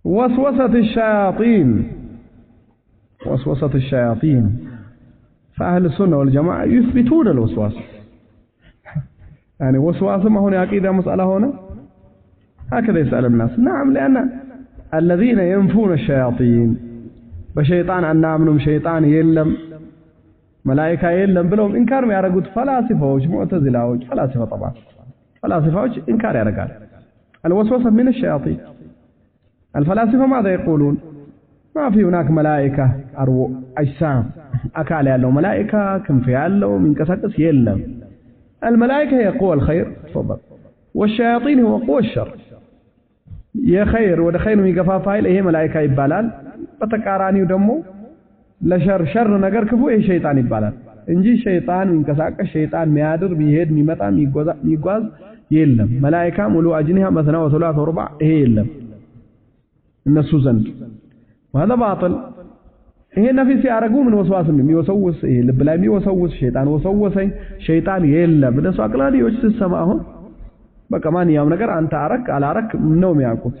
وسوسة الشياطين، وسوسة الشياطين. فأهل السنة والجماعة يثبتون الوسواس. يعني وسواس ما هنا عقيدة مسألة هنا هكذا يسأل الناس. نعم، لأن الذين ينفون الشياطين በሸይጣን አናምኑም፣ ሸይጣን የለም፣ መላኢካ የለም ብለውም ኢንካር የሚያደርጉት ፈላሲፋዎች፣ ሙዕተዚላዎች፣ ፈላሲፋ طبعا ፈላሲፋዎች ኢንካር ያደርጋል። الوسوسة من الشياطين. الفلاسفة ماذا يقولون؟ ما في هناك ملائكة أو أجسام أكال ያለው መላኢካ ክንፍ ያለው የሚንቀሳቀስ የለም። الملائكة هي قوى الخير، تفضل، والشياطين هو قوى الشر. የኸይር ወደ ኸይር የሚገፋፋ ኃይል ይሄ መላኢካ ይባላል። በተቃራኒው ደግሞ ለሸር ሸር ነገር ክፉ ይሄ ሸይጣን ይባላል እንጂ ሸይጣን የሚንቀሳቀስ ሸይጣን የሚያድር የሚሄድ የሚመጣ የሚጓዝ የለም። መላኢካ ሙሉ አጅኒሃ መስና ወሰላተ ወርባ ይሄ የለም እነሱ ዘንድ። وهذا باطل። ይሄ ነፊ ሲያረጉ ምን ወስዋስ የሚወሰውስ ይሄ ልብ ላይ የሚወሰውስ ሸይጣን ወሰወሰኝ ሸይጣን የለም። እነሱ አቅላሊዎች ስትሰማ አሁን በቃ ማንኛውም ነገር አንተ አረክ አላረክ ነው የሚያውቁት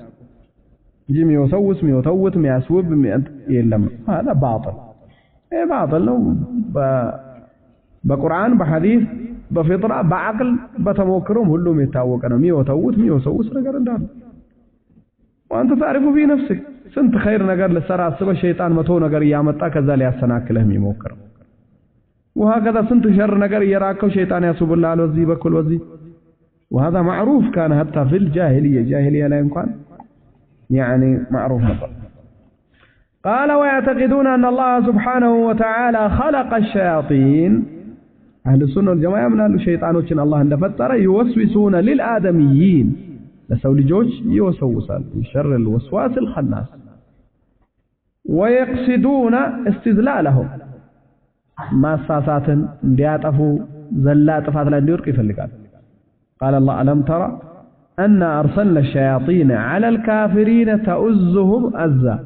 እንጂ የሚወሰውስ የሚወተውት የሚያስውብ የለም። هذا باطل። ይሄ ባጥል ነው። በቁርአን በሐዲስ በፊጥራ በአቅል በተሞክሮም ሁሉም የታወቀ ነው የሚወተውት የሚወሰውስ ነገር እንዳለ። وأنت تعرف في نفسك ስንት ኸይር ነገር ልትሰራ አስበህ ሸይጣን መቶ ነገር እያመጣ ከዛ ሊያሰናክልህ የሚሞክረው። وهكذا ስንት ሸር ነገር እየራከው ሸይጣን ያስውብልሃል በዚህ በኩል በዚህ። وهذا معروف كان حتى في الجاهلية، جاهلية لا يمكن يعني معروف نظر. قال ويعتقدون أن الله سبحانه وتعالى خلق الشياطين. أهل السنة والجماعة من أهل الشيطان وشن الله عند فترة يوسوسون للآدميين لسول جوج يوسوسان من شر الوسواس الخناس ويقصدون استذلالهم ما ساسات እንዲያጠፉ ዘላ ጥፋት ላይ እንዲወድቅ ይፈልጋል። قال الله ألم ترى أن أرسلنا الشياطين على الكافرين تؤزهم أزا.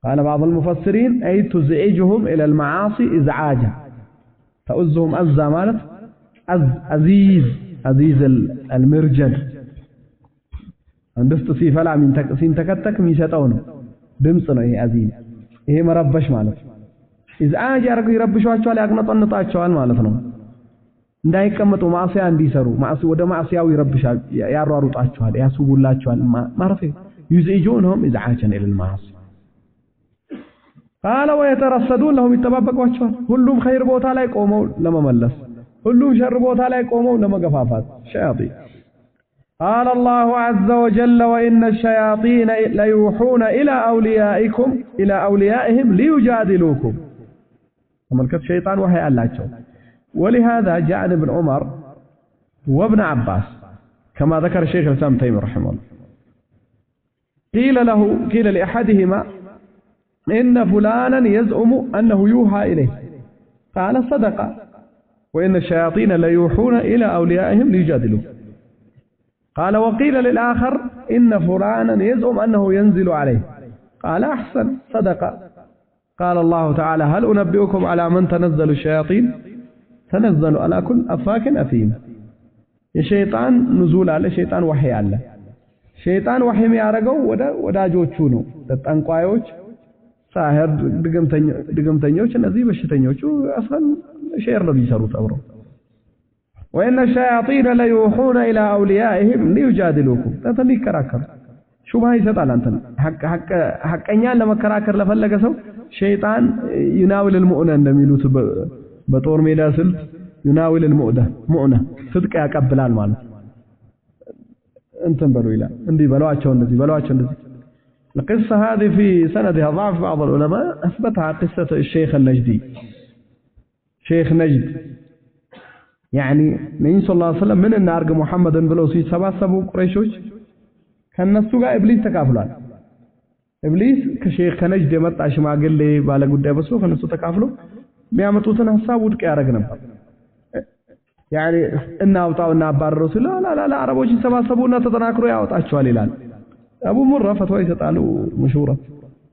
قال بعض المفسرين أي تزعجهم إلى المعاصي إزعاجا. تؤزهم أزا مالت أزيز أزيز المرجل አንደስት ሲፈላ ሲንተከተክ የሚሰጠው ነው ድምጽ ነው። ይሄ አዚዝ ይሄ መረበሽ ማለት ኢዝዓጅ ያርጉ ይረብሿቸዋል፣ ያቅነጠንጣቸዋል ማለት ነው። እንዳይቀመጡ ማዕሲያ እንዲሰሩ ማዕሲ ወደ ማዕሲያው ይረብሻል፣ ያሯሩጣቸዋል፣ ያስቡላቸዋል። ማረፍ يزعجونهم إزعاجا إلى المعاصي. قال ويترصدون لهم ይተባበቋቸዋል። ሁሉም ኸይር ቦታ ላይ ቆመው ለመመለስ፣ ሁሉም ሸር ቦታ ላይ ቆመው ለመገፋፋት ሸያጢን። قال الله عز وجل وإن الشياطين ليوحون إلى أوليائكم إلى أوليائهم ليجادلوكم. ተመልከት ሸይጣን ወህይ አላቸው። ولهذا جاء ابن عمر وابن عباس كما ذكر الشيخ الإسلام تيمية رحمه الله. قيل لأحدهما إن فلانا يزعم أنه يوحى إليه. قال صدق وإن الشياطين ليوحون إلى أوليائهم ليجادلوه. قال وقيل للآخر إن فلانا يزعم أنه ينزل عليه. قال أحسن صدق. قال الله تعالى هل أنبئكم على من تنزل الشياطين؟ تنزل على كل أفاك أثيم. የሸይጣን ንዙል አለ፣ ሸይጣን ወህይ አለ። ሸይጣን ወህይ የሚያደርገው ወደ ወዳጆቹ ነው፣ ለጠንቋዮች፣ ሳህር፣ ድግምተኞች፣ እነዚህ በሽተኞቹ አስለን ሼር ነው የሚሰሩት አብረው። وإن الشياطين ليوحون إلى أوليائهم ليجادلوكم. አንተን ሊከራከሩ ሹብሃ ይሰጣል። አንተን ሐቀኛን ለመከራከር ለፈለገ ሰው ሸይጣን يناول المؤنة እንደሚሉት በጦር ሜዳ ስልት يناول المؤنة مؤنة ትጥቅ ያቀብላል ማለት እንትን በሉ ይላል። እንዲህ በሏቸው፣ እንደዚህ በሏቸው፣ እንደዚህ። القصة هذه في سندها ضعف، بعض العلماء أثبتها قصة الشيخ النجدي. شيخ نجد يعني ነብዩ ሰለላሁ ዐለይሂ ወሰለም ምን እናርግ ሙሐመድን ብለው ሲሰባሰቡ ቁረይሾች ከነሱ ጋር ኢብሊስ ተካፍሏል። ኢብሊስ ከሼክ ከነጅድ የመጣ ሽማግሌ ባለ ጉዳይ በስሎ ከነሱ ተካፍሎ የሚያመጡትን ሐሳብ ውድቅ ያደርግ ነበር። يعني እናውጣው እናባረረው ሲሉ ላ ላ ላ አረቦች ይሰባሰቡና ተጠናክሮ ያወጣቸዋል ይላል። አቡ ሙራ ፈትዋ ይሰጣሉ። መሽሁራ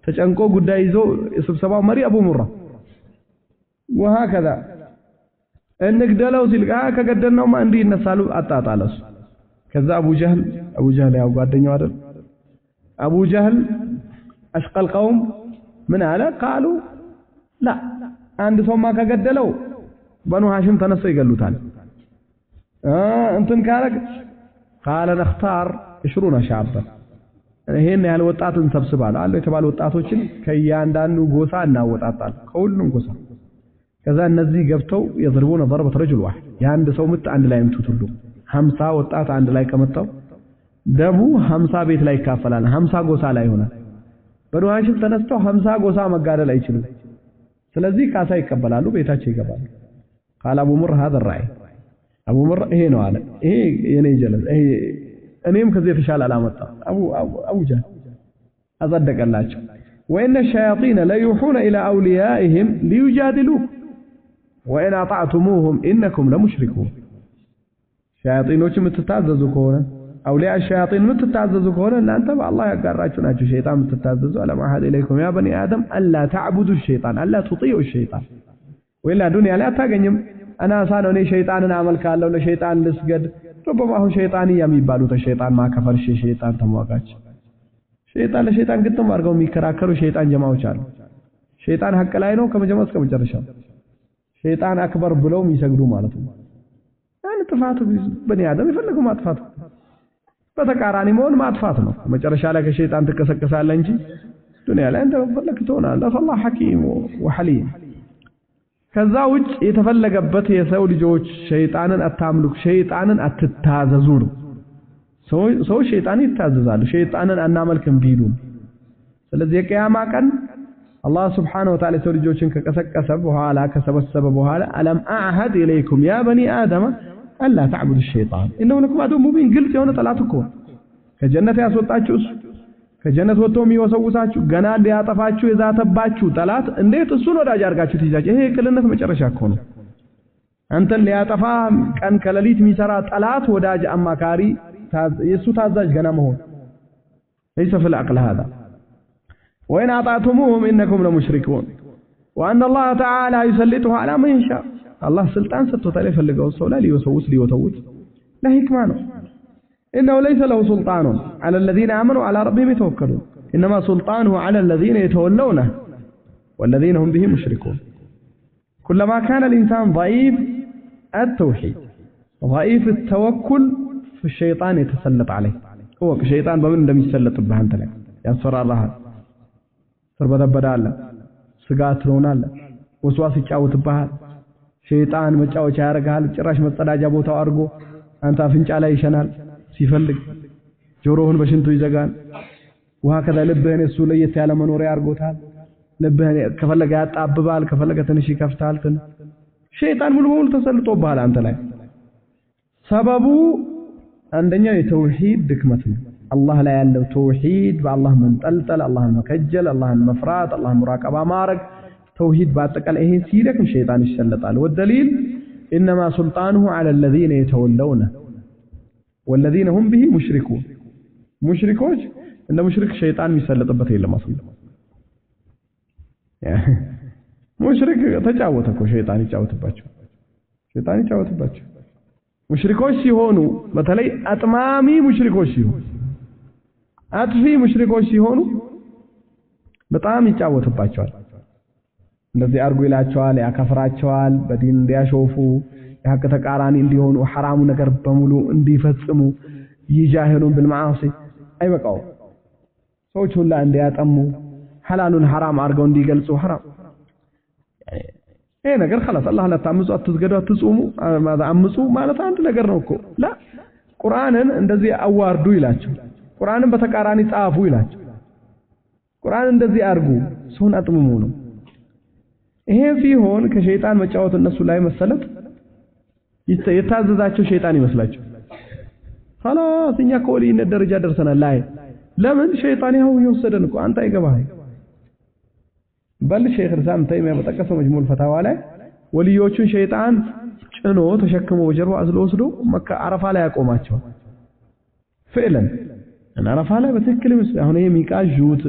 ተጨንቆ ጉዳይ ይዞ የስብሰባው መሪ አቡ ሙራ وهكذا እንግደለው ሲል ከገደልነውማ እንዲህ ይነሳሉ። አጣጣለሱ። ከዛ አቡ ጀህል ያው ጓደኛው አይደል አቡ ጀህል أشقى القوم ምን አለ? قالوا لا አንድ ሰውማ ከገደለው በኑ ሃሽም ተነስተው ይገሉታል። እንትን ካረግ قال نختار 20 شابا ይሄን ያህል ወጣት እንሰብስባለን አለ የተባሉ ወጣቶችን ከእያንዳንዱ ጎሳ እናወጣጣለን ከሁሉም ጎሳ። ከዛ እነዚህ ገብተው يضربون ضربة رجل واحد የአንድ ሰው ምት አንድ ላይ ምቱት ሁሉ 50 ወጣት አንድ ላይ ከመታው ደሙ 50 ቤት ላይ ይካፈላል፣ 50 ጎሳ ላይ ይሆናል። በኑ ሃሽም ተነስተው 50 ጎሳ መጋደል አይችሉም። ስለዚህ ካሳ ይቀበላሉ፣ ቤታቸው ይገባሉ። قال ابو مر هذا الرأي አቡ ሙር ይሄ ነው አለ። ይሄ የኔ ጀለስ ይሄ እኔም ከዚህ የተሻለ አላመጣም። አቡ ጀህል አጸደቀላቸው። وإن الشياطين ليوحون إلى أوليائهم ليجادلوكم وإن أطعتموهم إنكم لمشركون ሸያጢኖች የምትታዘዙ ከሆነ أولياء الشياطين የምትታዘዙ ከሆነ እናንተ በአላህ ያጋራችሁ ናችሁ። ሸይጣን የምትታዘዙ ألم أعهد إليكم يا بني آدم ألا تعبدوا الشيطان ألا تطيعوا الشيطان وإلا ዱንያ ላይ አታገኝም። አናሳ ነው እኔ ሸይጣንን አመልካለሁ ለሸይጣን ልስገድ። ربما አሁን ሸይጣንያ የሚባሉት ሸይጣን ማከፈር ሸይጣን ተሟጋች ሸይጣን ለሸይጣን ግጥም አድርገው የሚከራከሩ ሸይጣን ጀማዎች አሉ። ሸይጣን ሐቅ ላይ ነው ከመጀመሪያው እስከ መጨረሻው። ሸይጣን أكبر ብለው የሚሰግዱ ማለት ነው። ያን ጥፋቱ በኒ አደም የፈለገው ማጥፋት በተቃራኒ መሆን ማጥፋት ነው። መጨረሻ ላይ ከሸይጣን ትቀሰቀሳለህ እንጂ ዱንያ ላይ እንደፈለክ ትሆናለህ። فالله حكيم وحليم። ከዛ ውጭ የተፈለገበት የሰው ልጆች ሸይጣንን አታምልኩ፣ ሸይጣንን አትታዘዙ ነው። ሰው ሸይጣንን ይታዘዛሉ፣ ሸይጣንን አናመልክም ቢሉ። ስለዚህ የቂያማ ቀን አላህ سبحانه وتعالى የሰው ልጆችን ከቀሰቀሰ በኋላ ከሰበሰበ በኋላ ألم أعهد إليكم يا بني آدم ألا تعبدوا الشيطان إنه لكم عدو مبين። ግልጽ የሆነ ጠላት እኮ ከጀነት ያስወጣችሁ እሱ ከጀነት ወጥቶ የሚወሰውሳችሁ ገና ሊያጠፋችሁ የዛተባችሁ ጠላት እንዴት እሱን ወዳጅ አድርጋችሁ ትይዛችሁ? ይሄ የቅልነት መጨረሻ እኮ ነው። አንተን ሊያጠፋ ቀን ከሌሊት የሚሰራ ጠላት ወዳጅ አማካሪ የእሱ ታዛዥ ገና መሆን ليس في العقل هذا وإن أطعتموهم إنكم لمشركون وأن الله تعالى يسلطه على من يشاء አላህ ስልጣን ሰጥቶታል የፈለገው ሰው ላይ ሊወሰውስ ሊወተውት ለሂክማ ነው። إنه ليس له سلطان على الذين آمنوا على ربهم يتوكلون إنما سلطانه على الذين يتولونه والذين هم به مشركون. كلما كان الإنسان ضعيف التوحيد ضعيف التوكل فالشيطان يتسلط عليه. هو الشيطان بمن لم يسلط به أنت لك ያስፈራራሃል፣ ትርበተበታለህ፣ ስጋት ትሆናለህ፣ ወስዋስ ይጫወትብሃል። ሸይጣን መጫወቻ ያደርግሃል። ጭራሽ መጸዳጃ ቦታው አድርጎ አንተ አፍንጫ ላይ ይሸናል ሲፈልግ፣ ጆሮህን በሽንቱ ይዘጋል። ውሃ ከዛ ልብህን እሱ ለየት ያለ መኖሪያ አድርጎታል። ልብህን ከፈለገ ያጣብባል፣ ከፈለገ ትንሽ ይከፍታል። ሸይጣን ሙሉ በሙሉ ተሰልጦብሃል አንተ ላይ። ሰበቡ አንደኛው የተውሂድ ድክመት ነው። አላህ ላይ ያለው ተውሂድ፣ በአላህ መንጠልጠል፣ አላህን መከጀል፣ አላህን መፍራት፣ አላህን ሙራቀባ ማድረግ፣ ተውሂድ በአጠቃላይ ይሄ ሲደክም ሸይጣን ይሰለጣል። ወደሊል ኢነማ ሱልጣኑሁ ዐለ الذين يتولونه والذين هم به مشركون። ሙሽሪኮች እንደ ሙሽሪክ ሸይጣን የሚሰለጥበት የለም። አስሉ ሙሽሪክ ተጫወተ እኮ ሸይጣን ይጫወትባቸው፣ ሸይጣን ይጫወትባቸው። ሙሽሪኮች ሲሆኑ በተለይ አጥማሚ ሙሽሪኮች ሲሆኑ አጥፊ ሙሽሪኮች ሲሆኑ በጣም ይጫወትባቸዋል። እንደዚህ አርጉ ይላቸዋል፣ ያከፍራቸዋል፣ በዲን እንዲያሾፉ፣ የሐቅ ተቃራኒ እንዲሆኑ፣ ሐራሙ ነገር በሙሉ እንዲፈጽሙ፣ ይጃሂሩን بالمعاصي አይበቃው ሰዎች ሁላ እንዲያጠሙ፣ ሐላሉን ሐራም አድርገው እንዲገልጹ ሐራም ይሄ ነገር خلاص አላህ አታምፁ፣ አትስገዱ፣ አትጹሙ፣ አምፁ ማለት አንድ ነገር ነው እኮ። ላ ቁርአንን እንደዚህ አዋርዱ ይላቸው፣ ቁርአንን በተቃራኒ ጻፉ ይላቸው፣ ቁርአን እንደዚህ አርጉ፣ ሰውን አጥምሙ ነው። ይሄ ሲሆን ከሸይጣን መጫወት እነሱ ላይ መሰለጥ የታዘዛቸው ሸይጣን ይመስላቸው። خلاص እኛ ከወልይነት ደረጃ ደርሰናል። ላይ ለምን ሸይጣን ያው የወሰደን እኮ አንተ አይገባህም። በል ሼክ ኢስላም ተይሚያ በጠቀሰው መጅሙል ፈታዋ ላይ ወልዮቹን ሸይጣን ጭኖ ተሸክሞ በጀርባው አዝሎ ወስዶ መካ አረፋ ላይ ያቆማቸው። فعلا አረፋ ላይ በትክክል አሁን ይሄ የሚቃዡት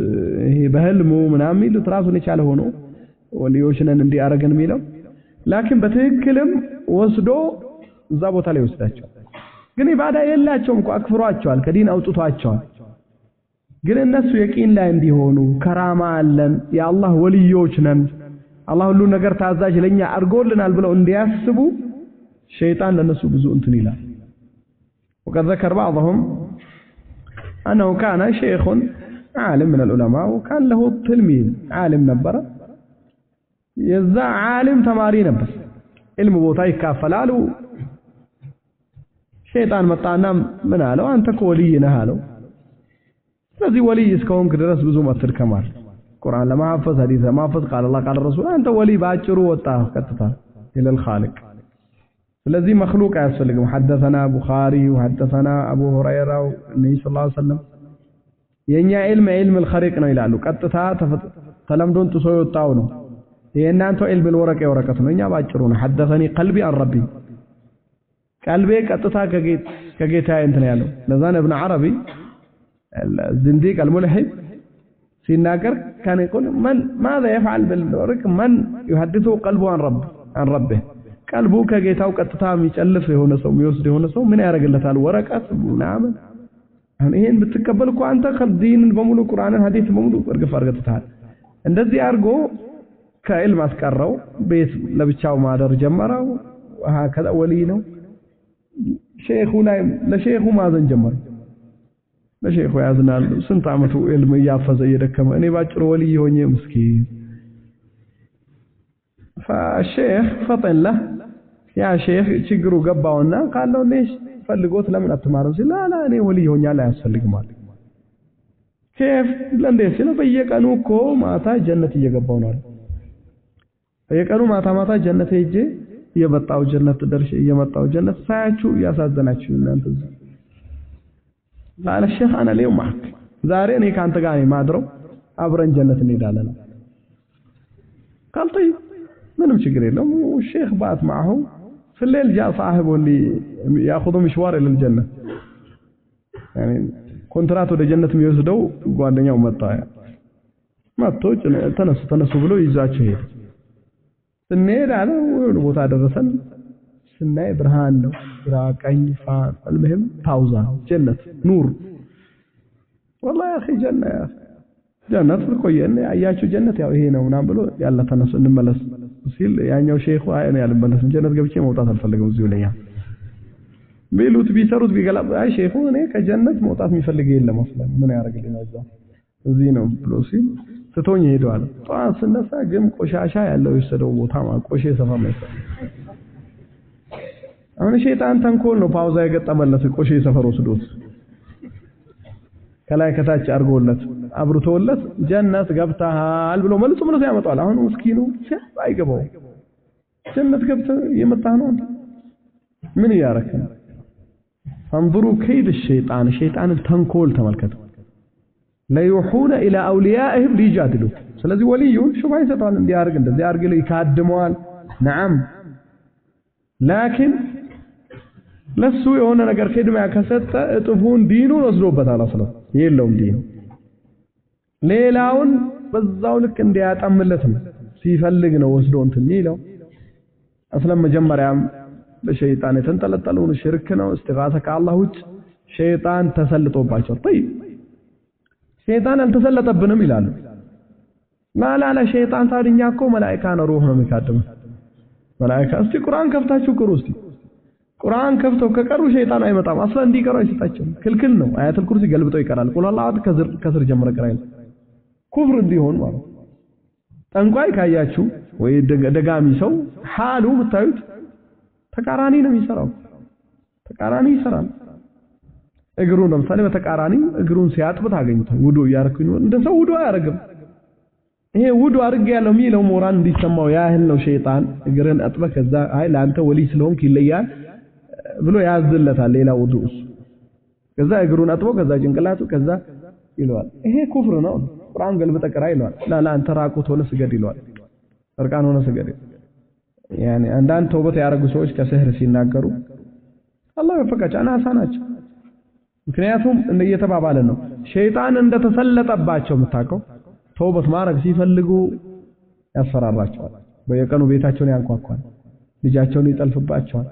ይሄ በህልሙ ምናምን የሚሉት ራሱን የቻለ ሆኖ ወልዮች ነን እንዲህ አረገን የሚለው ላኪን በትክክልም ወስዶ እዛ ቦታ ላይ ወስዳቸው። ግን ኢባዳ የላቸውም እኮ አክፍሯቸዋል፣ ከዲን አውጥቷቸዋል። ግን እነሱ የቂን ላይ እንዲሆኑ ከራማ አለን የአላህ ወልዮች ነን አላህ ሁሉ ነገር ታዛዥ ለኛ አድርጎልናል ብለው እንዲያስቡ ሸይጣን ለነሱ ብዙ እንትን ይላል። وقد ذكر بعضهم أنه كان شيخ عالم من العلماء وكان له تلميذ عالم نبره የዛ ዓሊም ተማሪ ነበር። علم ቦታ ይካፈላሉ። ሸይጣን መጣና ምን አለው? አንተ እኮ ወልይ ነህ አለው። ስለዚህ ወልይ እስከሆንክ ድረስ ብዙ አትድከማል። ቁርአን ለማሐፈዝ ሐዲስ ለማሐፈዝ ቃል አላህ ቃል ረሱል አንተ ወልይ ባጭሩ ወጣ ቀጥታ إلى الخالق። ስለዚህ መክሉቅ አያስፈልግም። حدثنا ቡኻሪ وحدثنا አቡ ሁረይራ ነብይ صلى الله عليه وسلم የኛ علم علم الخريق ነው ይላሉ። ቀጥታ ተለምዶን ጥሶ የወጣው ነው። የእናንተ علم الورق የወረቀት ነው። እኛ ባጭሩ ነው። حدثني قلبي عن ربي ቀልቤ ቀጥታ ከጌታዬ እንትን ያለው። ለዛ ነው ኢብኑ ዓረቢ الزنديق الملحد ሲናገር كان يقول من ماذا يفعل بالورق من يحدثه قلبه عن رب عن ربه ቀልቡ ከጌታው ቀጥታ የሚጨልፍ የሆነ ሰው የሚወስድ የሆነ ሰው ምን ያደርግለታል ወረቀት ምናምን። አሁን ይሄን ብትቀበል እኮ አንተ ዲንን በሙሉ ቁርአንን ሐዲስ በሙሉ እርግፍ አድርገህ እንደዚህ አድርጎ ከዕልም አስቀረው። ቤት ለብቻው ማደር ጀመረው። هكذا ወልይ ነው። ሼኹ ላይ ለሼኹ ማዘን ጀመረ። ለሼኹ ያዝናል። ስንት አመቱ ዕልም እያፈዘ እየደከመ እኔ ባጭሩ ወልይ ሆኜ ምስኪን። فالشيخ فطن له ያ ሼኽ ችግሩ ገባውና ካለው ليش ፈልጎት ለምን አትማርም ሲል ላ እኔ ወልይ ሆኛለሁ አያስፈልግም አለ። كيف ለእንዴት ሲለው በየቀኑ እኮ ማታ ጀነት እየገባው ነው አለ። በየቀኑ ማታ ማታ ጀነት ሄጄ እየመጣው ጀነት ደርሼ እየመጣው ጀነት ሳያችሁ እያሳዘናችሁ እናንተ እዚህ قال الشيخ انا اليوم معك ዛሬ እኔ ካንተ ጋር ነኝ ማድረው አብረን ጀነት እንሄዳለን። قال طيب ምንም ችግር የለውም። والشيخ بات معه في الليل جاء صاحبه اللي ياخذه مشوار الى الجنه يعني ኮንትራት ወደ ጀነት የሚወስደው ጓደኛው መጣ። መጥቶ ተነሱ ተነሱ ብሎ ይዟቸው ሄደ። ስንሄድ አለ ወደ ቦታ ደረሰን። ስናይ ብርሃን ነው፣ ግራ ቀኝ ፋን المهم ፓውዛ ጀነት ኑር والله يا اخي جنة يا اخي ጀነት ቆየን። አያችሁ ጀነት ያው ይሄ ነው ምናምን ብሎ ያላ ተነሱ እንመለስ ሲል ያኛው ሼኹ አይ እኔ አልመለስም ጀነት ገብቼ መውጣት አልፈልግም እዚሁ ለኛ ቢሉት ቢሰሩት ቢገላ አይ ሼኹ እኔ ከጀነት መውጣት የሚፈልግ የለም አስለም ምን ያደርግልኝ እዛ እዚህ ነው ብሎ ሲል ትቶኝ ሄደዋል። ጠዋት ስነሳ ግን ቆሻሻ ያለው የወሰደው ቦታ ቆሼ ሰፈር ነው። አሁን ሸይጣን ተንኮል ነው ፓውዛ የገጠመለት ቆሼ ሰፈር ወስዶት ከላይ ከታች አድርጎለት አብርቶለት ጀነት ገብተሃል ብሎ መልሶ መልሶ ያመጣዋል። አሁን ምስኪኑ አይገባው ጀነት ገብተህ እየመጣህ ነው አንተ ምን እያረክ ነው? فانظروا كيد الشيطان ሸይጣንን ተንኮል ተመልከቱ። ليوحون الى اوليائهم ليجادلوا ስለዚህ ወልዩን ሹባ ይሰጠዋል እንዲያርግ እንደዚህ አርግ ይካድመዋል። نعم لكن ለሱ የሆነ ነገር ከድሚያ ከሰጠ እጥፉን ዲኑን ወስዶበታል። አስለ የለውም ዲኑ ሌላውን በዛው ልክ እንዲያጣምለት ነው ሲፈልግ ነው ወስዶ እንትን የሚለው። አስለም መጀመሪያም በሸይጣን የተንጠለጠለውን ሽርክ ነው እስቲጋሳ ከአላህ ውጭ ሸይጣን ተሰልጦባቸው። طيب ሸይጣን አልተሰለጠብንም ይላሉ። ላ ላ ሸይጣን ታዲያ እኮ መላእክታ ነው ሩህ ነው የሚካድመው መላእክታ። እስቲ ቁርአን ከፍታችሁ ቅሩ። እስቲ ቁርአን ከፍተው ከቀሩ ሸይጣን አይመጣም። አስላ እንዲቀሩ አይሰጣቸውም። ክልክል ነው። አያተል ኩርሲ ገልብጠው ይቀራል። ቁል አላህ ከስር ጀምረ ቅራ ይላል። ኩፍር እንዲሆን ማለት ጠንቋይ ካያችሁ ወይ ደጋሚ ሰው ሐሉ ብታዩት ተቃራኒ ነው የሚሰራው። ተቃራኒ ይሰራል። እግሩን ለምሳሌ በተቃራኒ እግሩን ሲያጥብ ታገኙታል። ውዱ ያረኩኝ እንደ ሰው ውዱ አያረግም። ይሄ ውዱ አድርጌ ያለው የሚለው ሞራል እንዲሰማው ያህል ነው። ሸይጣን እግርን አጥበህ ከዛ አይ ለአንተ ወሊ ስለሆንክ ይለያል ብሎ ያዝለታል። ሌላ ውዱ እሱ ከዛ እግሩን አጥቦ ከዛ ጭንቅላቱ ከዛ ይለዋል። ይሄ ኩፍር ነው። ቁርአን ገልብጠህ ቅራ ይለዋል። ላ አንተ ራቁት ሆነ ስገድ ይለዋል። እርቃን ሆነ ስገድ። ያኔ አንዳንድ ተውበት ያደረጉ ሰዎች ከስህር ሲናገሩ አላህ ይወፍቃቸው አናሳ ናቸው። ምክንያቱም እየተባባለ ነው ሸይጣን እንደተሰለጠባቸው የምታውቀው ተውበት ማድረግ ሲፈልጉ ያስፈራራቸዋል። በየቀኑ ቤታቸውን ያንኳኳል፣ ልጃቸውን ይጠልፍባቸዋል።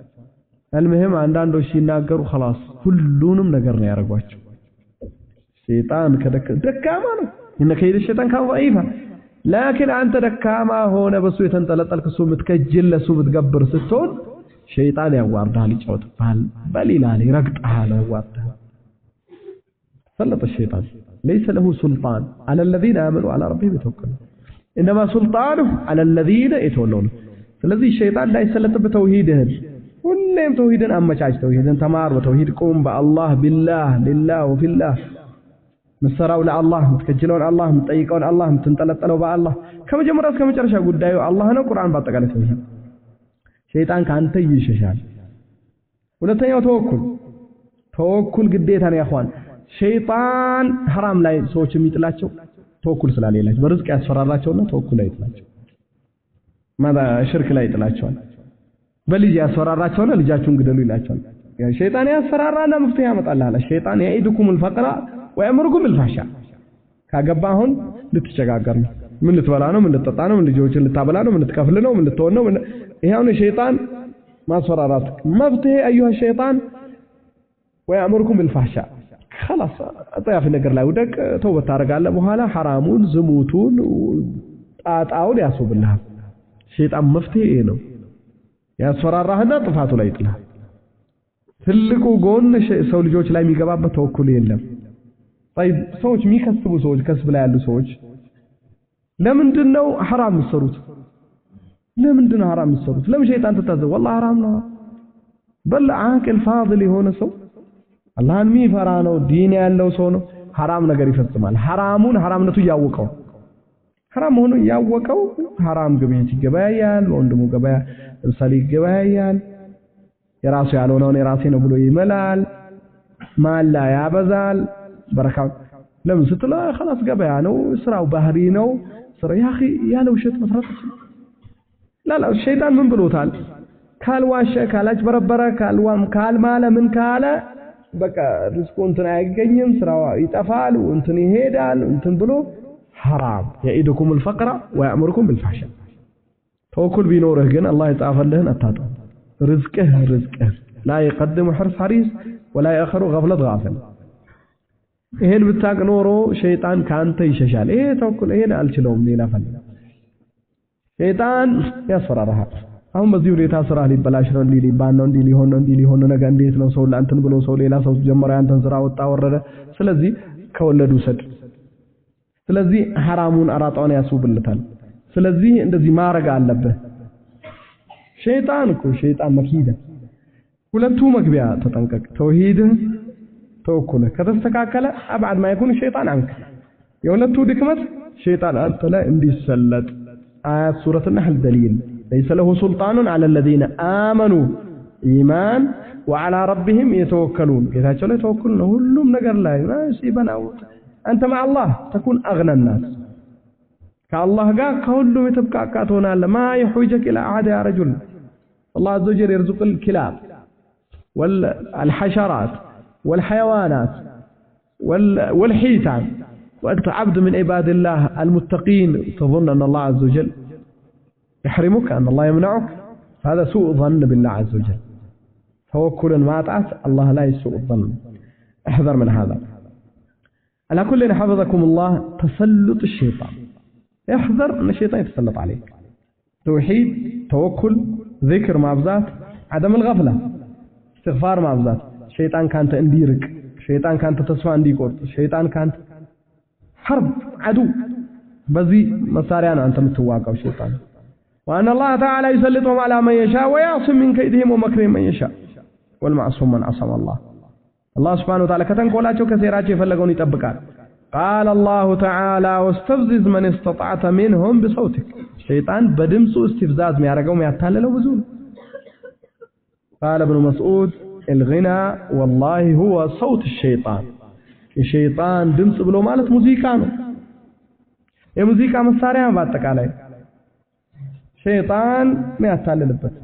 المهم አንዳንዶች ሲናገሩ خلاص ሁሉንም ነገር ነው ያደርጓቸው። ሸይጣን ደካማ ነው። إن كيد الشيطان كان ضعيفا። لكن አንተ ደካማ ሆነ በሱ የተንጠለጠልክ እሱ የምትከጅል ለሱ የምትገብር ስትሆን ሸይጣን ያዋርዳል፣ ይጫወትብሃል፣ በል ይልሃል፣ ይረግጥሃል፣ ያዋርድሃል። تسلط الشيطان ليس له سلطان على الذين آمنوا على ربهم يتوكلون إنما سلطانه على الذين يتولونه። ስለዚህ ሸይጣን እንዳይሰለጥብህ ተውሂድህን ሁሌም ተውሂድን አመቻች፣ ተውሂድን ተማር፣ በተውሂድ ቁም፣ በአላህ بالله لله وفي الله ምትሰራው ለአላህ፣ የምትከጅለውን አላህ፣ የምትጠይቀውን አላህ፣ የምትንጠለጠለው በአላህ ከመጀመሪያ እስከ መጨረሻ ጉዳዩ አላህ ነው። ቁርአን በአጠቃላይ ተውሂድ። ሸይጣን ከአንተ ይሸሻል። ሁለተኛው ተወኩል። ተወኩል ግዴታ ነው يا إخوان። ሸይጣን ሐራም ላይ ሰዎች የሚጥላቸው ተወኩል ስላሌላቸው በርዝቅ ያስፈራራቸውና ተወኩል ላይ ይጥላቸው፣ ማዳ ሽርክ ላይ ይጥላቸዋል። በልጅ ያስፈራራቸውና ልጃችሁን ግደሉ ይላቸዋል። ሸይጣን ያስፈራራና መፍትሄ ያመጣልሃል። الشيطان يعدكم الفقر ويأمركم بالفحشاء። ካገባ አሁን ልትቸጋገር ነው። ምን ልትበላ ነው? ምን ልትጠጣ ነው? ምን ልጆችን ልታበላ ነው? ምን ልትከፍል ነው? ምን ልትሆን ነው? ይሄ አሁን የሸይጣን ማስፈራራት መፍትሄ أيها الشيطان ويأمركم بالفحشاء خلاص አጸያፊ ነገር ላይ ውደቅ፣ ተውበት ታደርጋለህ። በኋላ ሐራሙን፣ ዝሙቱን፣ ጣጣውን ያስውብልሃል። ሸይጣን መፍትሄ ይሄ ነው። ያስፈራራህና ጥፋቱ ላይ ይጥልሃል። ትልቁ ጎን ሰው ልጆች ላይ የሚገባበት ተወኩል የለም። طيب ሰዎች የሚከስቡ ሰዎች ከስብ ላይ ያሉ ሰዎች ለምንድን ነው ሐራም የሚሰሩት? ለምንድን ነው ሐራም የሚሰሩት? ለምን ሸይጣን ትታዘብ? والله ሐራም ነው። በል عاقل فاضل የሆነ ሰው አላህን የሚፈራ ነው፣ ዲን ያለው ሰው ነው። ሐራም ነገር ይፈጽማል። ሐራሙን ሐራምነቱ እያወቀው ሐራም መሆኑ እያወቀው ሐራም ግብይት ይገበያያል። በወንድሙ ገበያ ለምሳሌ ይገበያያል። የራሱ ያልሆነውን የራሴ ነው ብሎ ይመላል። ማላ ያበዛል። በረካ ለምን ስትለው خلاص ገበያ ነው፣ ስራው ባህሪ ነው። ስራ يا اخي ያለ ውሸት መስራት ይችላል። لا ሸይጣን ምን ብሎታል? ካልዋሸ፣ ካላጭበረበረ፣ ካልዋም ካልማለ ምን ካለ በቃ ሪዝቁ እንትን አይገኝም፣ ስራው ይጠፋል፣ እንትን ይሄዳል፣ እንትን ብሎ ሐራም يعدكم الفقر ويأمركم بالفحشاء። ተወኩል ቢኖርህ ግን አላህ የጻፈልህን አታጣም። ርዝቅህ ርዝቅህ لا يقدم حرص حريص ولا يؤخر غفلة غافل። ይሄን ብታቅ ኖሮ ሸይጣን ካንተ ይሸሻል። ይሄ ተወኩል ይሄን አልችለውም ሌላ ፈልግ። ሸይጣን ያስፈራራሃል። አሁን በዚህ ሁኔታ ስራ ሊበላሽ ነው፣ እንዲህ ሊባል ነው፣ እንዲህ ሊሆን ነው፣ እንዲህ ሊሆን ነው፣ ነገ እንዴት ነው ሰው ለእንትን ብሎ ሰው ሌላ ሰው ጀመረ ያንተን ስራ ወጣ ወረደ። ስለዚህ ከወለዱ ውሰድ። ስለዚህ ሐራሙን አራጣውን ያስውብለታል። ስለዚህ እንደዚህ ማረግ አለብህ። ሸይጣን እኮ ሸይጣን መኪዳ ሁለቱ መግቢያ ተጠንቀቅ። ተውሂድህ ተወኩልህ ከተስተካከለ أبعد ما يكون الشيطان عنك። የሁለቱ ድክመት ሸይጣን አንተ ላይ እንዲሰለጥ آيات سورة النحل دليل ليس له سلطان على الذين آمنوا إيمان وعلى ربهم يتوكلون። ጌታቸው ላይ ተወኩል ነው ሁሉም ነገር ላይ يصيبنا أنت مع الله تكون أغنى الناس። ከአላህ ጋር ከሁሉም የተብቃቃ ትሆናለህ። ما يحوجك إلى أحد يا رجل الله عز وجل يرزق الكلاب والحشرات والحيوانات والحيتان وأنت عبد من عباد الله المتقين تظن أن الله عز وجل يحرمك، أن الله يمنعك. هذا سوء ظن بالله عز وجل. توكلا ما طعت الله لا يسوء الظن، احذر من هذا. على كل حفظكم الله تسلط الشيطان، احذر أن الشيطان يتسلط عليك. توحيد، توكل، ذكر ማብዛት፣ عدم الغفلة، استغفار ማብዛት። ሸይጣን ካንተ እንዲርቅ፣ ሸይጣን ካንተ ተስፋ እንዲቆርጥ፣ ሸይጣን ካንተ حرب عدو በዚህ መሳሪያ ነው አንተ የምትዋጋው ሸይጣን። وأن الله تعالى يسلطهم على من يشاء ويعصم من كيدهم ومكرهم من يشاء والمعصوم من عصم الله። አላህ سبحانه وتعالى ከተንኮላቸው ከሴራቸው የፈለገውን ይጠብቃል። قال الله تعالى واستفزز من استطعت منهم بصوتك። ሸይጣን በድምፁ استفزاز የሚያደርገው የሚያታልለው ብዙ ነው። قال ابن مسعود الغناء والله هو صوت الشيطان። የሸይጣን ድምፅ ብሎ ማለት ሙዚቃ ነው። የሙዚቃ መሳሪያ በአጠቃላይ ሸይጣን የሚያታልልበት።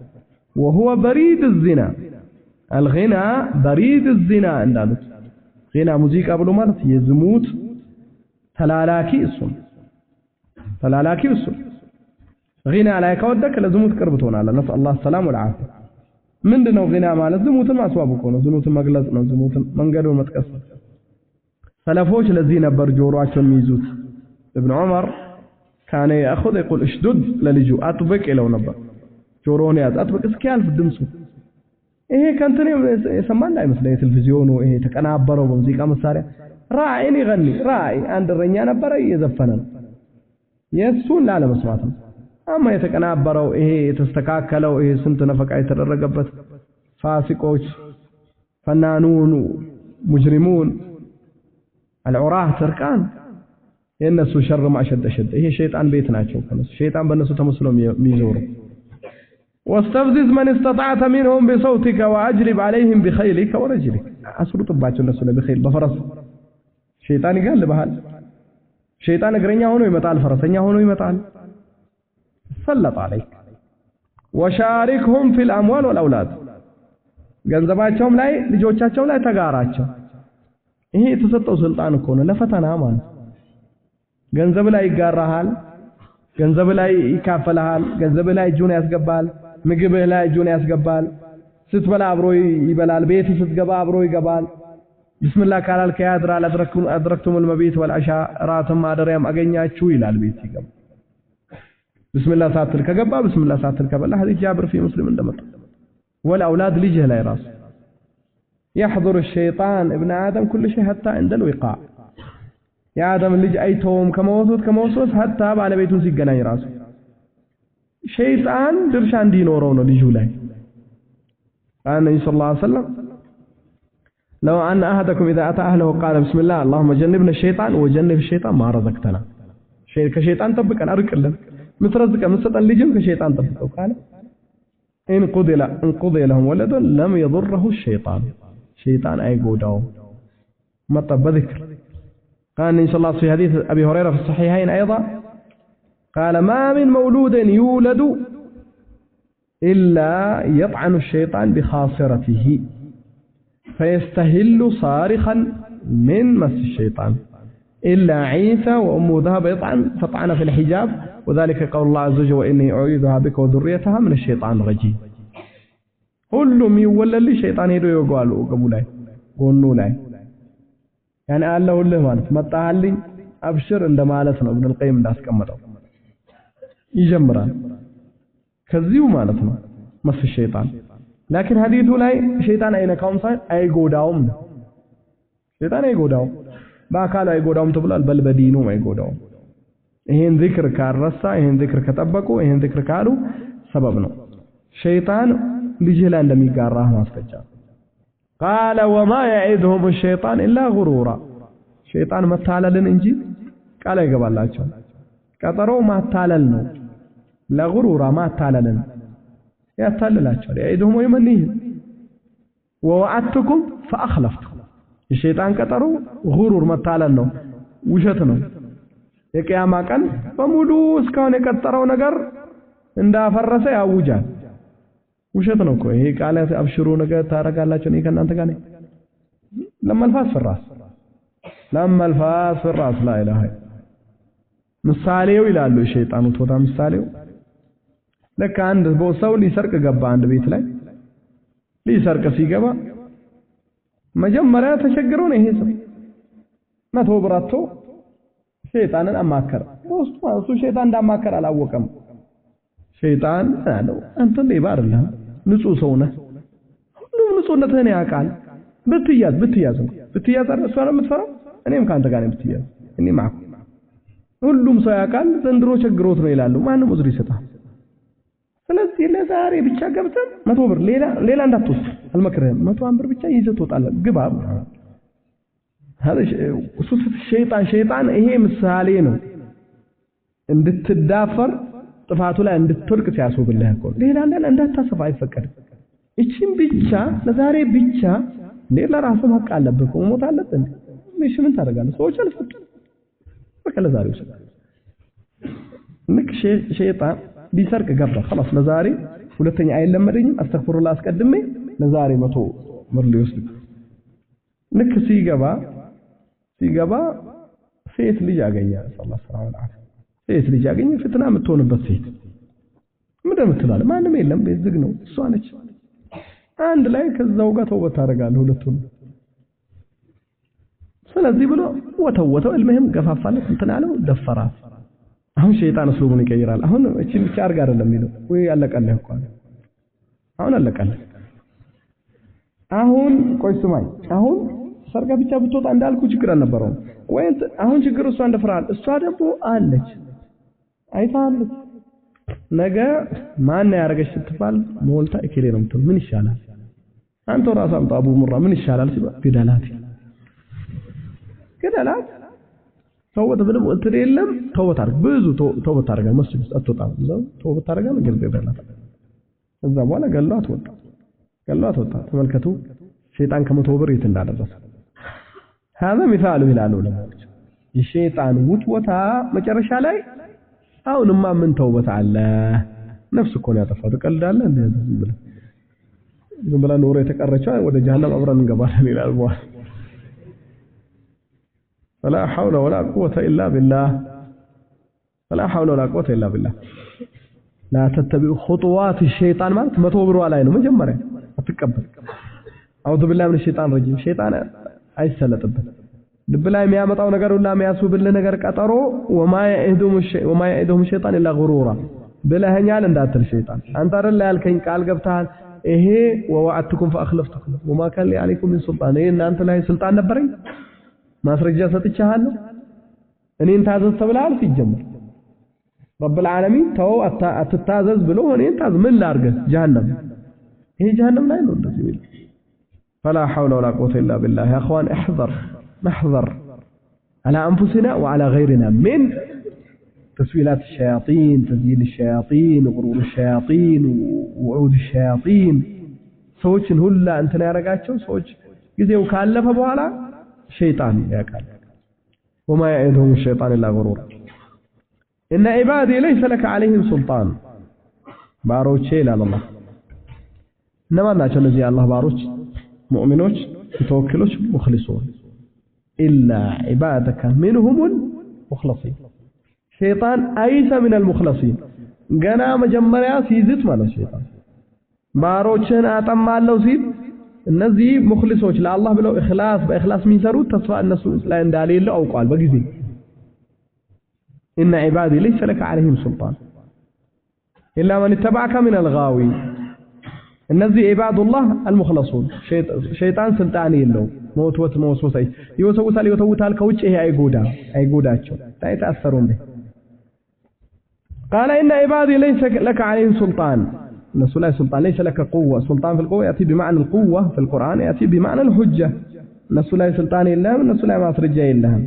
وهو بريد الزنا الغناء بريد الزنا እንዳሉት غناء ሙዚቃ ብሎ ማለት የዝሙት ተላላኪ እሱ ተላላኪ እሱ። غناء ላይ ከወደክ ለዝሙት ቅርብ ትሆናለህ። نسأل الله السلام والعافية። ምንድነው غناء ማለት? ዝሙትን ማስዋብ እኮ ነው። ዝሙትን መግለጽ ነው። ዝሙትን መንገዱን መጥቀስ ነው። ሰለፎች ለዚህ ነበር ጆሮአቸውን የሚይዙት። ኢብኑ ዑመር ካነ ያእኹዝ የቁል እሽዱድ ለልጁ አጥብቅ ይለው ነበር። ጆሮውን ያዝ አጥብቅ እስኪያልፍ ድምፁ። ይሄ ከእንትን የሰማ እንዳይመስለኝ የቴሌቪዥኑ ይሄ የተቀናበረው በሙዚቃ መሳሪያ ራዒን ይገኒ ራዒ አንድ እረኛ ነበረ እየዘፈነ ነው። የእሱን ላለመስማት ነው። አማ የተቀናበረው ይሄ የተስተካከለው ይሄ ስንት ነፈቃ የተደረገበት ፋሲቆች ፈናኑን ሙጅሪሙን አልዑራህ ትርቃን የእነሱ ሸር ማሸደ ሸደ። ይሄ ሸይጣን ቤት ናቸው። ከነሱ ሸይጣን በእነሱ ተመስሎ የሚዞሩ። واستفزز من استطعت منهم بصوتك واجلب عليهم بخيلك ورجلك። አስሩጥባቸው እነሱ ላይ بخيل በፈረስ። ሸይጣን ይጋልብሃል። ሸይጣን እግረኛ ሆኖ ይመጣል፣ ፈረሰኛ ሆኖ ይመጣል። ሰለጥ عليك وشاركهم في الاموال والاولاد። ገንዘባቸውም ላይ ልጆቻቸው ላይ ተጋራቸው። ይሄ የተሰጠው ስልጣን እኮ ነው ለፈተና ማለት። ገንዘብ ላይ ይጋራሃል፣ ገንዘብ ላይ ይካፈልሃል፣ ገንዘብ ላይ እጁን ያስገባል፣ ምግብህ ላይ እጁን ያስገባል። ስትበላ አብሮ ይበላል፣ ቤት ስትገባ አብሮ ይገባል። ቢስሚላህ ካላልክ ያድራል። አድረክቱም المبيت والعشاء ራትም ማደሪያም አገኛችሁ ይላል ቤት ሲገባ። ቢስሚላህ ሳትል ከገባ ቢስሚላህ ሳትል ከበላ ሐዲስ ጃብር في ሙስሊም እንደመጣ። والأولاد ልጅህ ላይ ራሱ يحضر الشيطان ابن آدم كل شيء حتى عند الوقاع። የአደም ልጅ አይተውም ከመወስወስ ከመወስወስ ሐታ ባለቤቱን ሲገናኝ ራሱ ሸይጣን ድርሻ እንዲኖረው ነው ልጁ ላይ። قال النبي صلى الله عليه وسلم لو أن أحدكم إذا أتى أهله قال بسم الله اللهم جنبنا الشيطان وجنب الشيطان ما رزقتنا። ከሸይጣን ጠብቀን አርቅልን፣ ምትረዝቀን ምትሰጠን ልጅም ከሸይጣን ጠብቀው ካለ إن قضي لهم ولد لم يضره الشيطان ሸይጣን አይጎዳውም። መጣ በذكر قال النبي صلى الله عليه وسلم في حديث أبي هريرة في الصحيحين أيضا قال ما من مولود يولد إلا يطعن الشيطان بخاصرته فيستهل صارخا من مس الشيطان إلا عيسى وأمه ذهب يطعن فطعن في الحجاب وذلك قول الله عز وجل وإني أعيذها بك وذريتها من الشيطان الرجيم። ሁሉም ይወለድ ልጅ ሸይጣን ሄዶ ይወጋዋል ወገቡ ላይ ጎኑ ላይ ያኔ አለሁልህ ማለት መጣህልኝ አብሽር እንደማለት ነው። ኢብኑል ቀይም እንዳስቀመጠው ይጀምራል ከዚሁ ማለት ነው መስ ሸይጣን። ላኪን ሐዲሱ ላይ ሸይጣን አይነካውም ሳይሆን አይጎዳውም ነው። ሸይጣን አይጎዳውም፣ በአካሉ አይጎዳውም ተብሏል። በል በዲኑም አይጎዳውም። ይሄን ዚክር ካልረሳ፣ ይሄን ዚክር ከጠበቁ፣ ይሄን ዚክር ካሉ ሰበብ ነው። ሸይጣን ልጅህ ላይ እንደሚጋራህ ማስረጃ። قال وما يعدهم الشيطان إلا غرورا። ሸይጣን መታለልን እንጂ ቃል አይገባላቸው። ቀጠሮ ማታለል ነው። ለጉሩራ ማታለልን ያታልላቸዋል። يعدهم ويمنيهم ووعدتكم فأخلفتكم። የሸይጣን ቀጠሮ ጉሩር መታለል ነው፣ ውሸት ነው። የቅያማ ቀን በሙሉ እስካሁን የቀጠረው ነገር እንዳፈረሰ ያውጃል። ውሸት ነው እኮ ይሄ ቃላት። አብሽሩ ነገር ታረጋላችሁ እኔ ከእናንተ ጋር ነኝ። ለመልፋስ ፍራስ ለመልፋስ ፍራስ ላ ኢላሃ ምሳሌው ይላሉ የሸይጣኑ ቶታ ምሳሌው ልክ አንድ ሰው ሊሰርቅ ገባ አንድ ቤት ላይ ሊሰርቅ ሲገባ መጀመሪያ ተቸግሮ ነው ይሄ ሰው 100 ብር አጥቶ ሸይጣንን አማከረ። በውስጡ እሱ ሸይጣን እንዳማከረ አላወቀም። ሸይጣን አለው አንተ ሌባ አይደለህም፣ ንጹህ ሰው ነህ፣ ሁሉም ንጹህነትህን ያውቃል። ብትያዝ ብትያዝ ብትያዝ እሷ ነው የምትፈራው፣ እኔም ካንተ ጋር ነኝ ብትያዝ፣ እኔ ማኩ ሁሉም ሰው ያውቃል። ዘንድሮ ቸግሮት ነው ይላሉ፣ ማንም ዑዝር ይሰጣል። ስለዚህ ለዛሬ ብቻ ገብተህ 100 ብር ሌላ ሌላ እንዳትወስድ አልመክርህም፣ 100 ብር ብቻ ይዘህ ትወጣለህ፣ ግባ። እሱ ሸይጣን ሸይጣን ይሄ ምሳሌ ነው እንድትዳፈር ጥፋቱ ላይ እንድትወድቅ ሲያስብልህ እኮ ሌላ እንዳታስብ አይፈቀድም። እቺን ብቻ ለዛሬ ብቻ እንዴ ለራስህ ሀቅ አለብህ እኮ መሞት አለብህ እንዴ። እሺ ምን ታደርጋለህ? ሰዎች አልፈቀዱም። በቃ ለዛሬ ውሰድ። ልክ ሸይጣን ሊሰርቅ ገባ። خلاص ለዛሬ ሁለተኛ አይለመደኝም፣ አስተግፊሩላህ አስቀድሜ ለዛሬ 100 ብር ሊወስድ ልክ ሲገባ ሴት ልጅ አገኘ። ሰለላሁ ዐለይሂ ወሰለም ሴት ልጅ አገኘ። ፍትና የምትሆንበት ሴት ምንድን ነው የምትላለህ? ማንም የለም፣ ቤት ዝግ ነው፣ እሷ ነች። አንድ ላይ ከዛው ጋር ተውበት ታደርጋለህ። ሁለቱን ስለዚህ ብሎ ወተወተው المهم ገፋፋለት እንትን አለው ደፈራት። አሁን ሸይጣን እስሉቡን ይቀይራል። አሁን እቺን ብቻ አድርግ አይደለም የሚለው ወይ አለቀልህ እኮ አሁን አለቀልህ። አሁን ቆይ ስማኝ፣ አሁን ሰርጋ ብቻ ብትወጣ እንዳልኩ ችግር አልነበረውም ወይ? አሁን ችግር እሷ እንደፍራል፣ እሷ ደግሞ አለች አይታለች። ነገ ማን ያደረገች ስትባል ሞልታ እከሌ ነው የምትለው። ምን ይሻላል? አንተ ራስህ አምጣ አቡ ሙራ ምን ይሻላል ሲባል ግደላት፣ ግደላት። ተውበት ምንም እንትን የለም። ተውበት አድርግ፣ ብዙ ተውበት ታደርጋለህ። መስጂድ ውስጥ አትወጣም፣ እዛው ተውበት ታደርጋለህ። ግደላት። ከዛ በኋላ ገሏት ወጣ፣ ገሏት ወጣ። ተመልከቱ ሸይጣን ከ100 ብር የት እንዳደረሰ። هذا مثاله ይላሉ ዑለማዎች። የሸይጣን ውትወታ መጨረሻ ላይ አሁንማ ምን ተውበት አለ? ነፍስ እኮ ነው ያጠፋው። ትቀልዳለህ እንዴ? ዝም ብለህ ኖሮ የተቀረችው ወደ ጀሃነም አብረን እንገባለን ይላል። በኋላ فلا حول ولا قوة إلا بالله فلا حول ولا قوة إلا بالله لا تتبعوا خطوات الشيطان ማለት 100 ብሯ ላይ ነው መጀመሪያ አትቀበል። አዑዙ ቢላሂ ሚነ ሸይጣን ረጂም። ሸይጣን አይሰለጥበት። ልብ ላይ የሚያመጣው ነገር ሁላ የሚያስብልህ ነገር ቀጠሮ ወማ የዒዱሁም ሸይጣን ኢላ ጉሩራ ብለኸኛል እንዳትል ሸይጣን አንተ አይደል ያልከኝ ቃል ገብተሃል። ይሄ ወወዐድቱኩም ፈአኽለፍቱኩም ወማ ካነ ሊ ዐለይኩም ሚን ሱልጣን፣ ይሄ እናንተ ላይ ስልጣን ነበረኝ ማስረጃ ሰጥቻለሁ፣ እኔን ታዘዝ ተብለሃል። ሲጀመር ረብል ዓለሚን ተው አትታዘዝ ብሎ እኔን ታዘዝ ምን ላድርግህ? ጀሃነም ይሄ ጀሃነም ላይ ነው እንደዚህ የሚለው። فلا حول ولا قوة إلا بالله يا أخوان احذر نحذر على أنفسنا وعلى غيرنا من تسويلات الشياطين، تزيين الشياطين، غرور الشياطين، وعود الشياطين። ሰዎችን ሁላ እንትን ያደርጋቸው ሰዎች ጊዜው ካለፈ በኋላ ሸይጣን ያውቃል። وما يعدهم الشيطان إلا غرورا إن عبادي ليس لك عليهم سلطان ባሮቼ ይላል አላህ። እነማን ናቸው እነዚህ የአላህ ባሮች? ሙእሚኖች፣ ተወክሎች፣ ሙኽሊሱን إلا عبادك منهم المخلصين። ሸይጣን አይሰ من المخلصين ገና መጀመሪያ ሲይዝት ማለት ሸይጣን ባሮችን አጠማለሁ ሲል እነዚህ ሙኽሊሶች ለአላህ ብለው ኢኽላስ በኢኽላስ የሚሰሩት ተስፋ እነሱ ላይ እንዳሌለው አውቋል በጊዜ። إن عبادي ليس لك عليهم سلطان إلا من اتبعك من الغاوي። እነዚህ ዒባዱላህ አልሙኽለሱን ሸይጣን ስልጣን የለውም። መወትወት መወስወስ ይወሰውሳል፣ ይወተውታል ከውጭ ይሄ አይጎዳቸው አይታሰሩም። قال إن عبادي ليس لك عليهم سلطان እነሱ ላይ ስልጣን ليس لك قوة سلطان في القوة يأتي بمعنى القوة في القرآن يأتي بمعنى الحجة እነሱ ላይ ስልጣን የለህም፣ እነሱ ላይ ማስረጃ የለህም።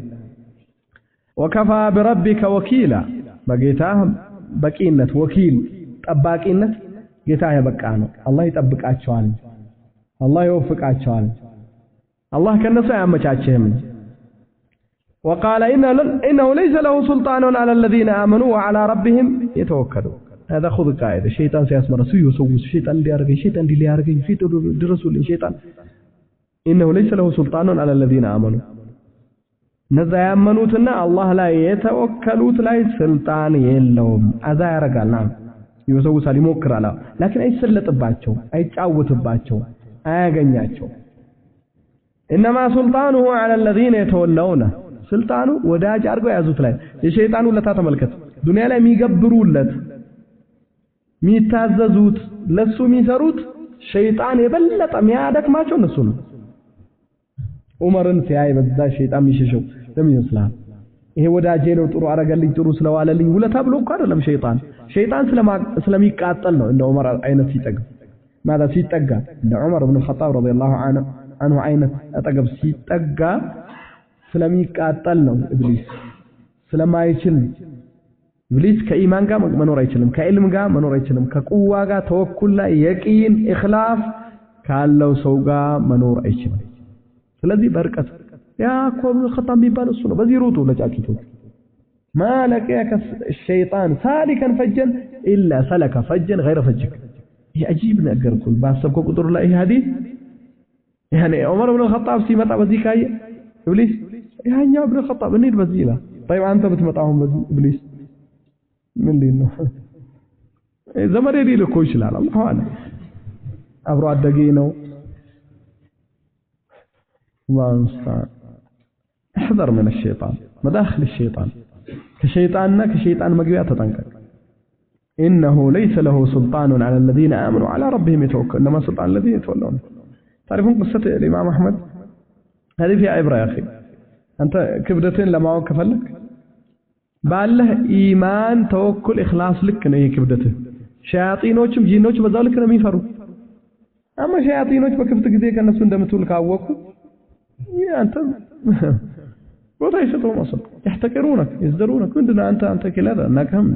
وكفى بربك وكيلا በጌታህ በቂነት ወኪል ጠባቂነት ጌታህ የበቃ ነው። አላህ ይጠብቃቸዋል፣ አላህ ይወፍቃቸዋል። አላህ ከነሱ አያመቻችህም። وقال إنه ليس له سلطان على الذين آمنوا وعلى ربهم يتوكلون هذا خذ قاعدة ሸይጣን ሲያስመራ ሲወሰውስ ሸይጣን እንዲያርገኝ ሸይጣን እንዲያርገኝ ሸይጣን ድረሱልኝ ሸይጣን إنه ليس له سلطان على الذين آمنوا እነዛ ያመኑትና አላህ ላይ የተወከሉት ላይ ስልጣን የለውም። አዛ ያረጋል፣ ይወሰውሳል፣ ይሞክራል፣ ላኪን አይሰለጥባቸው፣ አይጫወትባቸው፣ አያገኛቸው። إنما سلطانه على الذين يتولونه ስልጣኑ ወዳጅ አድርገው ያዙት ላይ የሸይጣን ውለታ ተመልከት። ዱንያ ላይ የሚገብሩለት የሚታዘዙት ለሱ የሚሰሩት ሸይጣን የበለጠ የሚያደክማቸው እነሱ ነው። ዑመርን ሲያይ በዛ ሸይጣን የሚሸሸው ለምን ይመስላል? ይሄ ወዳጄ ነው ጥሩ አረገልኝ ጥሩ ስለዋለልኝ ውለታ ብሎ እኮ አይደለም። ሸይጣን ስለሚቃጠል ነው። እንደ ዑመር አይነት ሲጠጋ ማለት ሲጠጋ እንደ ዑመር ኢብኑ ኸጣብ ረዲየላሁ ዐንሁ አይነት አጠገብ ሲጠጋ ስለሚቃጠል ነው። ኢብሊስ ስለማይችል ኢብሊስ ከኢማን ጋር መኖር አይችልም፣ ከዕልም ጋር መኖር አይችልም፣ ከቁዋ ጋር ተወኩል ላይ የቂን ኢኽላስ ካለው ሰው ጋር መኖር አይችልም። ስለዚህ በርቀት ያ እኮ ኢብኑ ኸጣብ የሚባል እሱ ነው። በዚህ ሩጡ ለጫጩቶች ما لقيك الشيطان سالكا فجا إلا سلك فجا غير فجك። ይሄ አጂብ ነገር እኮ ባሰብከው ቁጥር ላይ ይሄ ሐዲስ ያኔ ዑመር ኢብኑ ኸጣብ ሲመጣ በዚህ ካየ ኢብሊስ ያኛው ኢብኑ ኸጣብ እንሂድ በዚህ ይላል። طيب አንተ ብትመጣ አሁን በዚህ ኢብሊስ ምን ሊል ነው? ዘመዴ ሊል እኮ ይችላል። አላሁ አለም አብሮ አደጌ ነው። አላሁ ሙስተዓን። احذر من الشيطان مداخل الشيطان ከሸይጣንና ከሸይጣን መግቢያ ተጠንቀቅ። إنه ليس له سلطان على الذين آمنوا على ربهم يتوكلون إنما سلطان الذين يتولون. تعرفون قصة الإمام أحمد؟ هذه فيها عبرة يا أخي. أنت ክብደትን ለማወቅ ከፈለክ ባለህ ኢማን ተወኩል ኢኽላስ ልክ ነው ይሄ ክብደትህ። ሸያጢኖችም ጂኖች በዛው ልክ ነው የሚፈሩ። አማ ሸያጢኖች በክፍት ጊዜ ከነሱ እንደምትውል ካወቁ አንተ ቦታ ይሰጡም أصلا يحتقرونك يزدرونك ምንድነው አንተ كلا እናከም።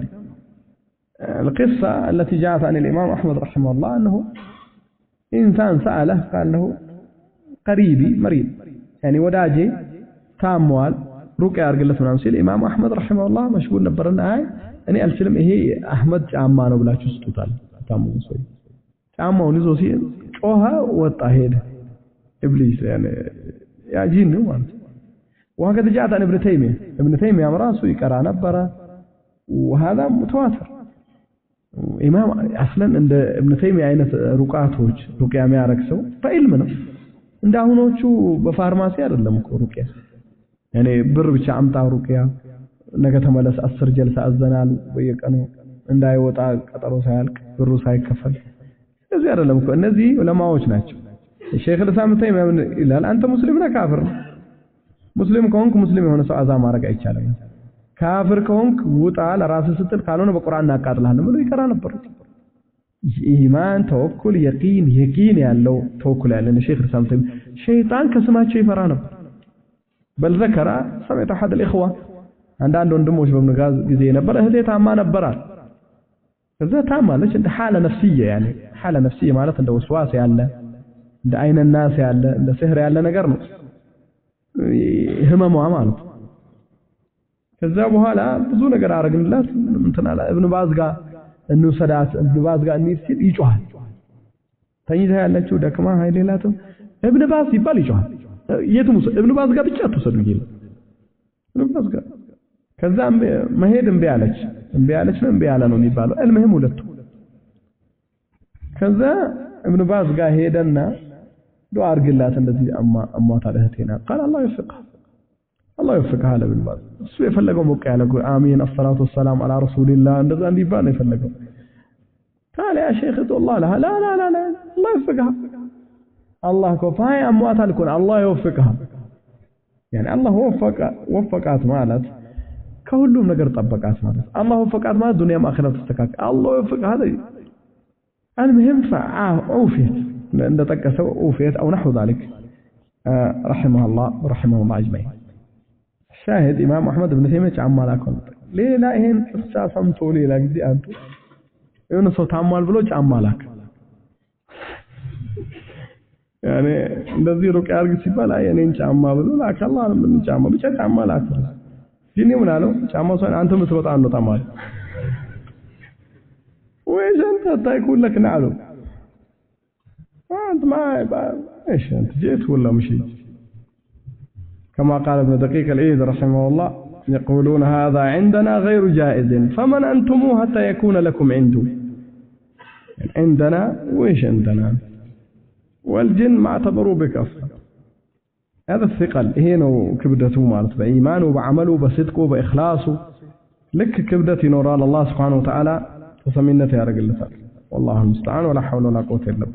القصة التي جاءت عن الإمام أحمد رحمه الله أنه إنسان سأله قال له قريبي مريض يعني ወዳጄ ታሟል ሩቅያ አድርግለት ምናምን ሲል ኢማም አሕመድ ረሒመሁላህ መሽጉል ነበርና አይ እኔ አልችልም ይሄ አሕመድ ጫማ ነው ብላችሁ ስጡታል። ታሙ ሰው ጫማውን ይዞ ሲል ጮኸ፣ ወጣ፣ ሄደ። ኢብሊስ يعني ያ ጂን ነው ማለት። وهكذا جاءت عن ابن تيمية ابن تيمية ራሱ ይቀራ ነበረ وهذا متواتر። ኢማም አስለን እንደ ኢብኑ ተይሚያ አይነት ሩቃቶች ሩቅያ የሚያረግ ሰው በኢልም ነው። እንደ አሁኖቹ በፋርማሲ አይደለም እኮ ሩቅያ። ያኔ ብር ብቻ አምጣ ሩቅያ፣ ነገ ተመለስ፣ 10 ጀልሳ አዘናል በየቀኑ እንዳይወጣ ቀጠሮ ሳያልቅ ብሩ ሳይከፈል እዚህ አይደለም እኮ። እነዚህ ዑለማዎች ናቸው። ሼክ ልሳም ተይሚያ ምን ይላል? አንተ ሙስሊም ነህ ካፍር? ሙስሊም ከሆንክ ሙስሊም የሆነ ሰው አዛ ማድረግ አይቻልም። ካፍር ከሆንክ ውጣ ለራስህ ስትል፣ ካልሆነ በቁርአን እናቃጥልሃለን ብሎ ይቀራ ነበር። ኢማን ተወኩል የቂን የቂን ያለው ተወኩል ያለው ሼክ ልሳም ተይሚያ ሸይጣን ከስማቸው ይፈራ ነበር። بل ذكر سمعت أحد الإخوة አንዳንድ ወንድሞች በምንጋዝ ጊዜ ነበር እህቴ ታማ ነበራል። ከዛ ታማለች እንደ حالة نفسية يعني حالة نفسية ማለት እንደ ወስዋስ ያለ እንደ አይነ ናስ ያለ እንደ ስህር ያለ ነገር ነው ህመሟ ማለት። ከዛ በኋላ ብዙ ነገር አረግንላት እንትን አለ ኢብኑ ባዝ ጋር እንውሰዳት ኢብኑ ባዝ ጋር እንሂድ ሲል ይጮሃል። ተኝታ ያለችው ደክማ ኃይል የላትም። ኢብኑ ባዝ ሲባል ይጮሃል። የትም ኢብኑ ባዝ ጋር ብቻ አትውሰዱኝ ይላል። ኢብኑ ባዝ ጋር ከዛ መሄድ እምቢ አለች። እምቢ አለች ነው እምቢ አለ ነው የሚባለው። المهم ሁለቱ ከዛ ኢብኑ ባዝ ጋር ሄደና ዱዓ አድርግላት እንደዚህ አሟታል እህቴና قال الله يوفقها الله يوفقها አለ ኢብኑ ባዝ። እሱ የፈለገው ሞቅ ያለ አሚን الصلاة والسلام على رسول الله እንደዛ እንዲባል ነው የፈለገው። قال يا شيخ ادعو الله لها لا لا لا لا الله يوفقها አላህ እኮ ፋይ አሟታል እኮ አላህ يوفقها يعني አላህ ወፈቃት ማለት ከሁሉም ነገር ጠበቃት ማለት አላህ ወፈቃት ማለት ዱንያም አኺራ ተስተካከለ አላህ ወፈቃት المهم فعوفيت እንደጠቀሰው عوفيت او نحو ذلك رحمه الله ورحمه الله اجمعين. الشاهد ኢማም አሕመድ ኢብኑ ተይሚያ ጫማ ላከው። ሌላ ይሄን ቅሳ ሰምቶ ሌላ ጊዜ አንቱ የሆነ ሰው ታሟል ብሎ ጫማ ላከ። ያኔ እንደዚህ ሩቅያ አድርግ ሲባል አይ እኔን ጫማ ብሎ ላከ። አላህ ምን ጫማ ብቻ ጫማ ላከ። ግን ምን አለው? ጫማ ሳይሆን አንተ የምትወጣ አንወጣም አለ። ወይስ አንተ ታይኩን لك نعلو انت ما ايش انت جيت ولا مشيت؟ كما قال ابن دقيق العيد رحمه الله يقولون هذا عندنا غير جائز فمن انتم حتى يكون لكم عنده. يعني عندنا وإيش عندنا؟ والجن ما اعتبروا بك أصلا. هذا الثقل ይሄ ነው ክብደቱ ማለት በኢማኑ በዓመሉ በስድቁ በኢኽላሱ ልክ ክብደት ይኖራል። አላህ Subhanahu Wa Ta'ala ተሰሚነት ያደርግለታል። والله المستعان ولا حول ولا قوة إلا بالله.